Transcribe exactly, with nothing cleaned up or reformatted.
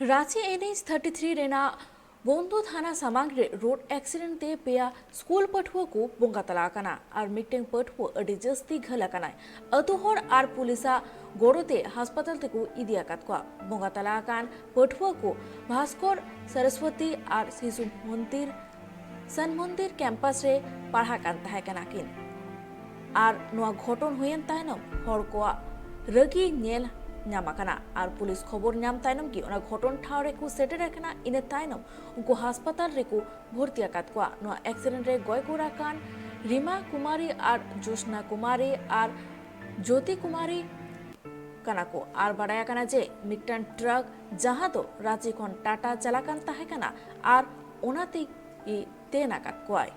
Ranchi N H thirty three ᱨᱮᱱᱟᱜ ᱵᱚᱱᱫᱷᱩ ᱛᱷᱟᱱᱟ ᱥᱟᱢᱟᱝ ᱨᱮ ᱨᱳᱰ ᱮᱠᱥᱤᱰᱮᱱᱴ ᱛᱮ ᱯᱮᱭᱟ ᱥᱠᱩᱞ ᱯᱟᱹᱴᱷᱩᱣᱟᱹ ᱠᱚ ᱵᱚᱸᱜᱟ ᱛᱟᱞᱟ ᱟᱠᱟᱱᱟ ᱟᱨ ᱢᱤᱫᱴᱟᱝ ᱯᱟᱹᱴᱷᱩᱣᱟᱹ ᱟᱹᱰᱤ ᱡᱟᱹᱥᱛᱤ ᱜᱷᱟᱹᱞ ᱟᱠᱟᱱᱟᱭ᱾ ᱟᱹᱛᱩ ᱦᱚᱲ ᱟᱨ ᱯᱩᱞᱤᱥᱟᱜ ᱜᱚᱲᱚ ᱛᱮ ᱦᱟᱥᱯᱟᱛᱟᱞ ᱛᱮᱠᱚ ᱤᱫᱤ ᱟᱠᱟᱫ ᱠᱚᱣᱟ᱾ ᱵᱚᱸᱜᱟ ᱛᱟᱞᱟ ᱟᱠᱟᱱ ᱯᱟᱹᱴᱷᱩᱣᱟᱹ ᱠᱚ ᱵᱷᱟᱥᱠᱚᱨ ᱥᱚᱨᱚᱥᱣᱚᱛᱤ ᱟᱨ ᱥᱤᱥᱩ ᱢᱚᱱᱫᱤᱨ ᱥᱟᱱ ᱢᱚᱱᱫᱤᱨ ᱠᱮᱢᱯᱟᱥ ᱨᱮ ᱯᱟᱲᱦᱟᱜ ᱠᱟᱱ ᱛᱟᱦᱮᱸ ᱠᱟᱱᱟ ᱠᱤᱱ᱾ ᱟᱨ ᱱᱚᱣᱟ ᱜᱷᱚᱴᱚᱱ ᱦᱩᱭᱮᱱ ᱛᱟᱭᱱᱚᱢ ᱦᱚᱲ ᱠᱚᱣᱟᱜ ᱨᱟᱹᱜᱤ ᱧᱮᱞ ᱧᱟᱢ ᱟᱠᱟᱱᱟ ᱟᱨ ᱯᱩᱞᱤᱥ ᱠᱷᱚᱵᱚᱨ ᱧᱟᱢ ᱛᱟᱭᱱᱚᱢ ᱜᱮ ᱚᱱᱟ ᱜᱷᱚᱴᱚᱱ ᱴᱷᱟᱶ ᱨᱮᱠᱚ ᱥᱮᱴᱮᱨ ᱟᱠᱟᱱᱟ᱾ ᱤᱱᱟᱹ ᱛᱟᱭᱱᱚᱢ ᱩᱱᱠᱩ ᱦᱟᱥᱯᱟᱛᱟᱞ ᱨᱮᱠᱚ ᱵᱷᱚᱨᱛᱤ ᱟᱠᱟᱫ ᱠᱚᱣᱟ᱾ ᱱᱚᱣᱟ ᱮᱠᱥᱤᱰᱮᱱᱴ ᱨᱮ ᱜᱚᱡ ᱜᱩᱨ ᱟᱠᱟᱱ ᱨᱤᱢᱟ ᱠᱩᱢᱟᱨᱤ ᱟᱨ ᱡᱳᱥᱱᱟ ᱠᱩᱢᱟᱨᱤ ᱟᱨ ᱡᱳᱛᱤ ᱠᱩᱢᱟᱨᱤ ᱠᱟᱱᱟ ᱠᱚ ᱟᱨ ᱵᱟᱰᱟᱭ ᱟᱠᱟᱱᱟ ᱡᱮ ᱢᱤᱫᱴᱟᱝ ᱴᱨᱟᱠ ᱡᱟᱦᱟᱸ ᱫᱚ ᱨᱟᱸᱪᱤ ᱠᱷᱚᱱ ᱴᱟᱴᱟ ᱪᱟᱞᱟᱜ ᱠᱟᱱ ᱛᱟᱦᱮᱸ ᱠᱟᱱᱟ ᱟᱨ ᱚᱱᱟ ᱛᱮᱜᱮ ᱛᱮᱱ ᱟᱠᱟᱫ ᱠᱚᱣᱟᱭ᱾